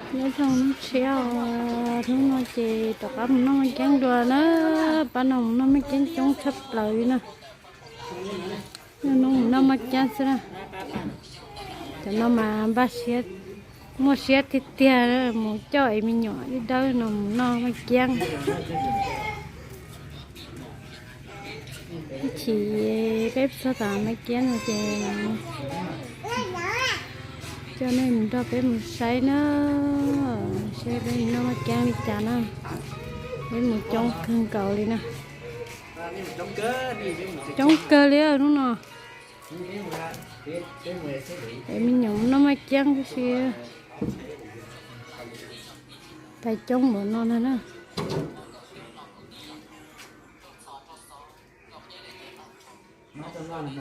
Nyob zoo hnub tshiab os, hnub no ces rov qab mus noj maj ceeb dua na. Pab no mus noj maj ceeb coob tshaj plaws li na. Nub no mus noj maj ceeb xwb na. Cov no mas npaj siab, muaj siab tiag tiag, mus coj es me nyuam ib dawb no mus noj maj ceeb. Ib chim peb txog tom maj ceeb no ces coj nej mus nrog peb mus saib na, saib peb noj maj ceeb li cas na. Peb mus coob kawg nkaus li na. Coob kawg li hnub no. Es me nyuam noj maj ceeb tib si, pais coob npaum no ntag na.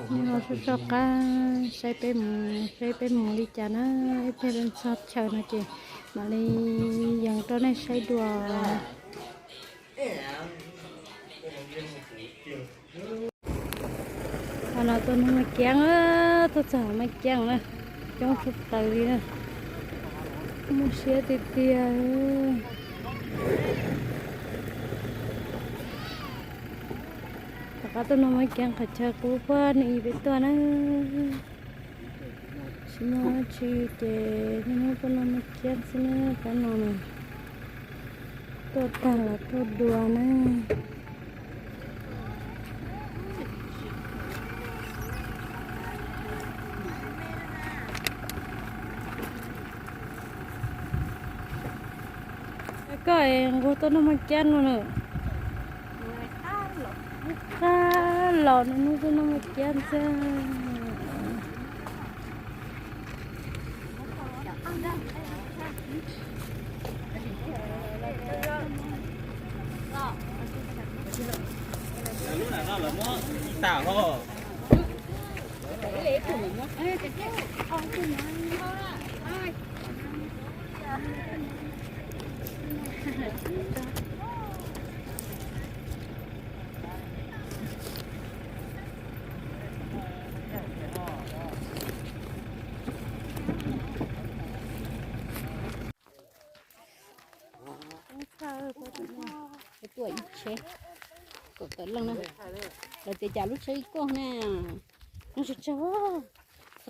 No soj soj qab saib peb mus, saib peb mus li cas na. Ib pliag peb txog chaw no ces mam li yees rau nej saib dua. Qhov no tuaj noj maj ceeb, tuaj txog maj ceeb na, coob tshaj plaws li na, muaj siab tiag tiag. Tom qab tuaj noj maj ceeb qhov chaw qub puag nws ib peb tuaj na. Tsis muaj dab tsi ces niaj hnub tuaj noj maj ceeb xwb na, pab no na. Tuaj tag los tuaj dua na. Koj es nquag tuaj noj maj ceeb no na. Qab los no hnub tuaj noj maj ceeb xwb. Tuaj ib tsheb kaum tawm leej na. Lawv tias cas lub tsheb ib koj na, no tsawg tsawg,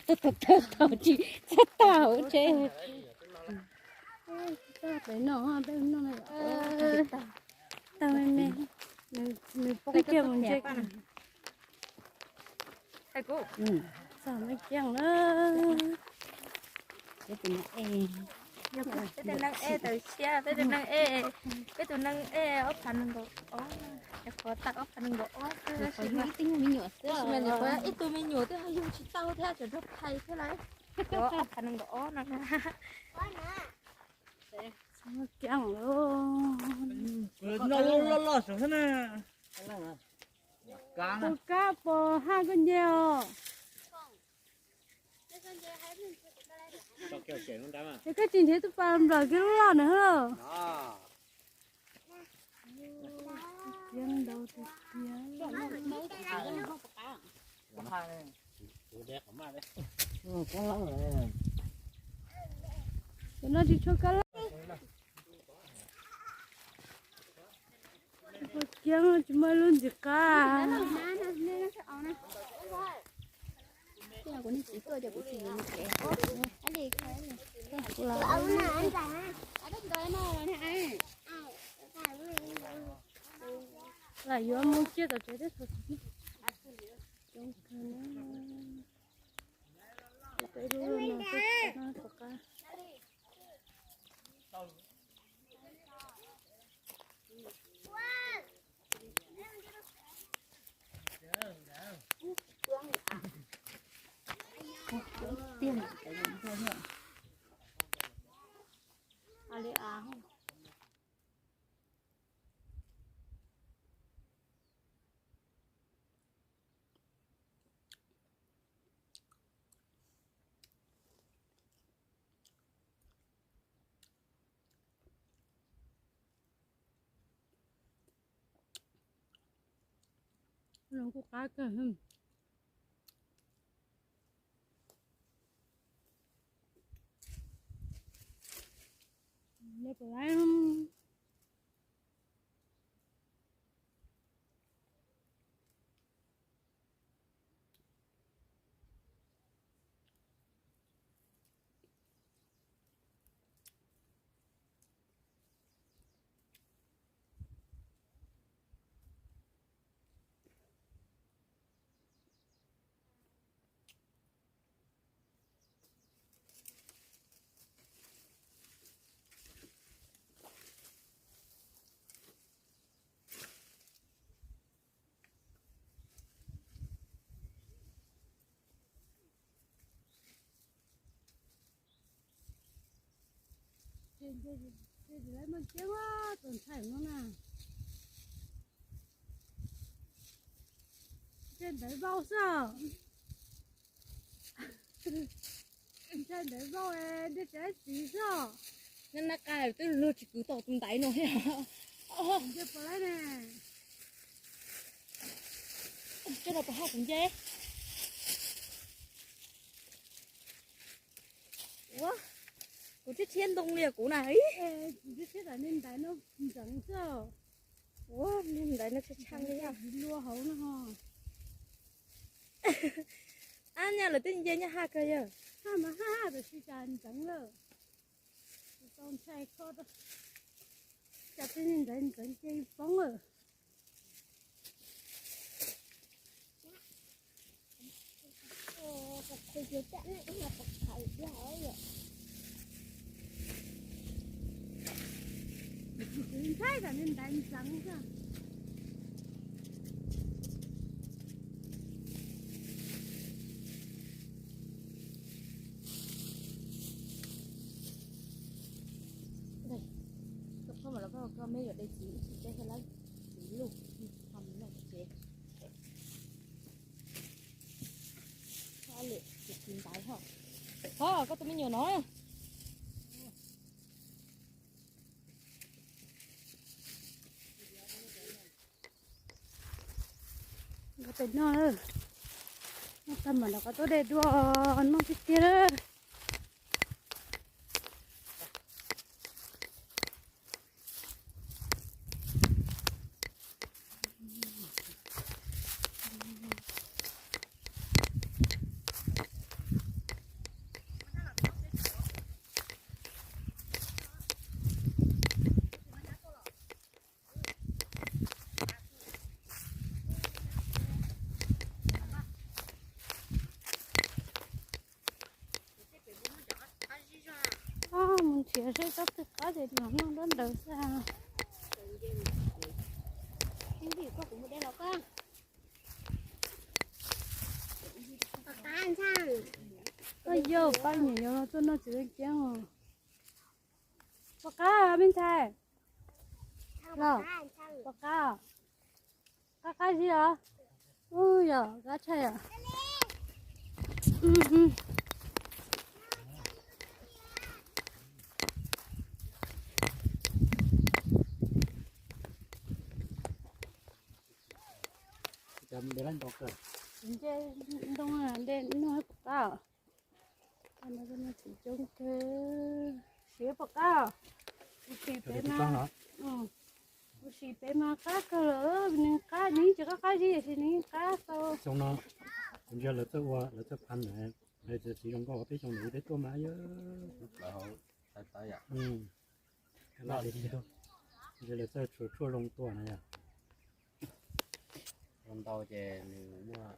tawg tawg tawg tsis txhob tag hauv tsheb. Peb no, peb no tag me me, nws poob kiag mus ntse. Txog maj ceeb na. Peb tus neeg e, peb tus neeg e tawm tshiab, peb tus neeg e, peb tus neeg e ob phav nees nkaum ob, nyuam qhuav tag ob phav nees nkaum ob xwb, ib tug me nyuam xwb, ib tug me nyuam twb ho yug tsis tau thiab, tseem nrog phais thiab lauj. Ob phav nees nkaum ob no. Maj ceeb loj loj saum xwb na. Tus kab pos haj koj nce os. Es koj tsis nrhiav tus pas nplawm kiag lub loj na. Cov no tsis tshua kab laj. Koj ceeb tsis muaj ib lub ntxim qab. Lam yuav mus ciaj tom tsev thiab thaum txiv. Coob kawg na. Peb lub no xwb, tom qab. Zoo kuj qab kawg. Pom lawm. Ces lawv muaj tsiab ua tus ntxhais no na. Ntshai ntawv vau xwb. Ntshai ntawv vau, dej tsav txiv xwb. Nab nab qa twb luag tsis kwv tau tus ntaiv no thiab. Nce pom lawm ne. Coj los pov haj kuv nce. Ua, kuv thiab thiab ntoo li kuv na. Kuv thiab thiab niag ntaiv no ntxeev xwb. Ua, niag ntaiv no tshaj tshaj li. Luag hauv no. Ab, nyaj lawv twb nce nyaj haj kawg yawg. Haj mas haj, tab sis cas ntxeev lawm. Tau ntshai koj, cas tej niag ntaiv ntxeev ces poob lawm. Ntshai tam niag ntaiv ntxeev xwb. Koj phob mas los koj, koj meb yuav de txiv ib txiv teb thiab lawm, txiv luj, txiv noj tsev. Txiv ntaiv ho. Ho, koj tus me nyuam no. Nkauj tes noj, noj tag mam rov qab tuaj de dua noj tiag tiag. Mus nrhiav seb tsob twg qab ces los noj nruab ntawd xwb. Koj yog pab niam yog tuaj noj txiv leej kiab os. Pom qab me ntxhais los, pom qab. Qab qab zib os. Ub, yog qab tshaj yom. Nce ntoo de noj pom qab. Txiv coob kawg, siav pom qab. Kuv sim pem mas, kuv sim pem mas qab kawg lawm, nws qab, nws yeej tsis qab qab zib, tiam sis nws yeej qab tau. Xyoo no kuv ntsia lawv txawj ua, lawv txawj phaj na, lawv txawj siv zoo nkauj, peb xyoo no peb tuaj mas yog, ntsia lawv txawj tshuaj zoo tua na yog. Zoo ntau ces nws muaj